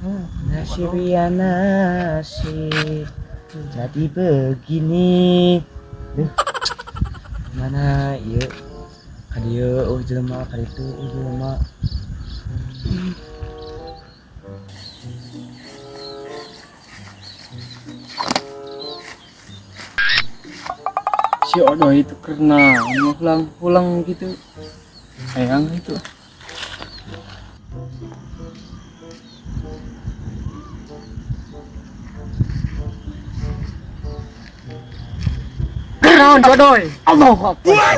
Nasib ya nasib, jadi begini. Duh, mana ieu? Ka dieu euweuh jelema, ka ditu euweuh jelema. Si Odo itu karena pulang-pulang gitu. Sayang itu. Kenaon Odoy? Allahu Akbar.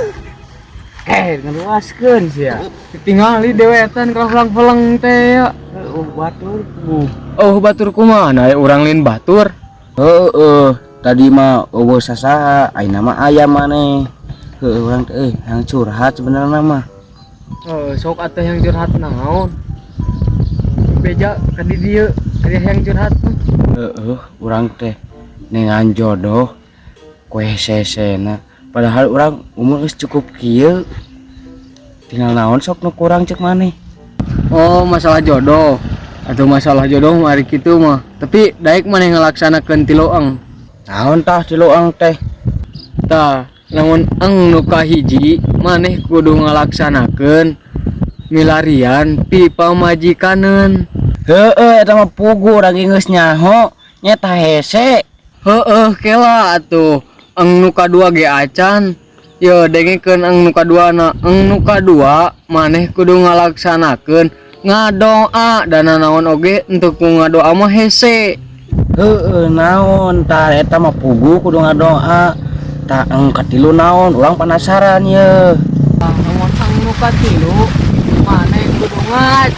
Eh, ngeluaskeun sia. Ditinggali dewetan kalau pulang-pulang teh ya. Heueuh batur ku. Oh, batur kumaha ya urang lain batur. Heeh, tadi mah euweuh sasaha, ayeuna mah aya maneh. Heueuh urang teh euy, hayang curhat sebenarnya mah. Oh, sok atuh yang curhat naon? Beja ka di dieu, ka dieu yang curhat mah. Heeh, urang teh nengan jodoh kue sesena. Padahal urang umur geus cukup kieu. Tinggal naon sok nu kurang cek maneh. Oh, masalah jodoh. Atau masalah jodoh mah ari kitu mah. Tapi daek maneh ngalaksanakeun tilu eng. Naon tah tilu eng teh? Tah, lamun eng nu kahiji maneh kudu ngalaksanakeun milarian pi pamajikaneun. Heeh, eta mah pugu urang ge geus nyaho nyeta hese. Heeh, kela atuh. Eng nu kadua ge acan. Yo dengekeun eng nu kadua na. Eng nu kadua maneh kudu ngalaksanakeun ngadoa dana naon oge untuk ku ngadoa mah hese. Heeh, naon tah eta mah pugu kudu ngadoa. Tah eng katilu naon urang penasaran ye. Lamun eng nu katilu maneh kudu ngaj.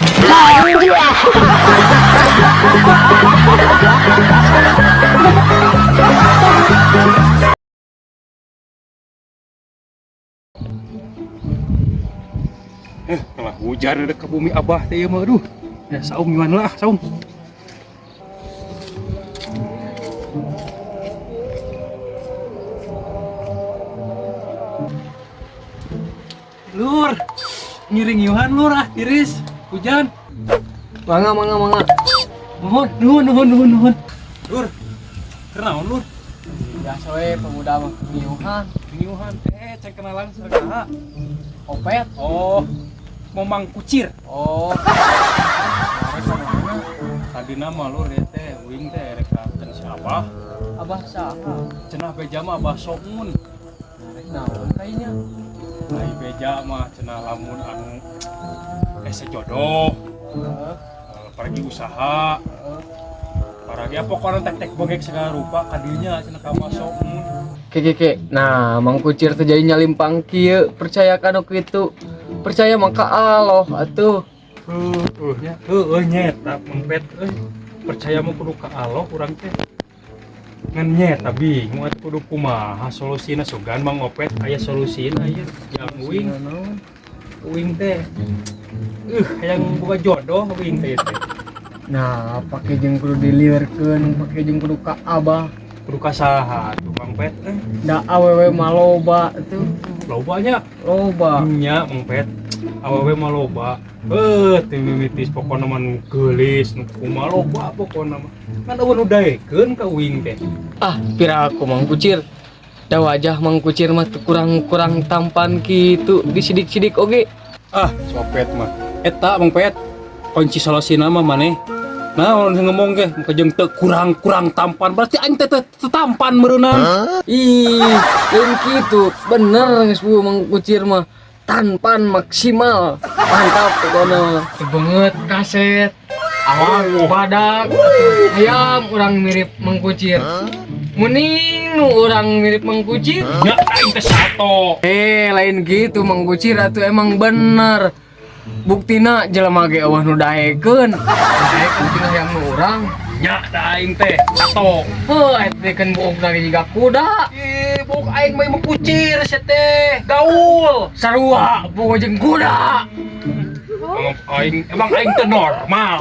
Malah hujan ada ke bumi abah teh ieu mah aduh. Ya saum gimana lah saum. Lur, ngiring Yuhan lur ah tiris hujan. Mangga mangga mangga. Nuhun, nuhun, nuhun, nuhun, nuhun. Lur, kenaon lur? Biasa we pemuda mah ngiuhan. Yuhan, cek kenalan saha? Opet. Oh, Momang Kucir. Oh. Tadi nama lur ya teh, uing teh rek ka si abah. Abah saha? Cenah beja mah abah somun. Rek naon kayaknya? Ai beja mah cenah lamun anu sejodoh, Heeh. pergi usaha, Heeh. paragi apa pokoknya tek-tek bengek segala rupa kadinya cenah ka abah somun. Ke ke ke. Nah, Mang Kucir teh jadi nyalimpang kieu, percaya kana kitu. Percaya maka Allah atuh. Heueuh nya, heueuh nyeta mengpet euy. Percaya mah kudu ka Allah urang teh. Ngan nyeta bingung atuh kudu kumaha solusina sugan Mang Opet aya solusina ieu jang uing. Uing teh hayang boga jodoh uing teh teh. Nah, pake jeung kudu diliurkeun, pake jeung kudu ka abah. Kudu ka saha atuh Mang Pet euy. Da awewe mah loba atuh. Loba nya. Loba. Nya Mang Pet. Awewe mah loba. Teu mimitis pokona mah nu geulis, nu kumaha loba pokona mah. Ngan eueuh nu daekeun ka uing teh. Ah, pira aku Mang Kucir. Da wajah Mang Kucir mah teu kurang-kurang tampan kitu, disidik-sidik oge. Ah, sopet mah. Eta Mang Pet, kunci solusina mah maneh. Nah, orang ngomong ge, muka jeung teu kurang-kurang tampan, berarti aing teh teu tampan meureunang. Ih, lain kitu. Bener geus bu Mang Kucir mah. Tampan maksimal. Mantap pokoknya mah. Banget kaset. Awak badak, ayam orang mirip Mang Kucir. Muning nu orang mirip Mang Kucir. Nya aing teh sato. Lain gitu Mang Kucir atuh emang bener. Buktina jelema ge eueuh nu daekeun. Daek tinggal yang nu urang. Nya da aing teh sato. Heuh, eta teh kan buukna ge jiga kuda. Ih, buuk aing mah imah kucir sia teh. Gaul. Sarua buuk jeung kuda. Emang aing teh normal.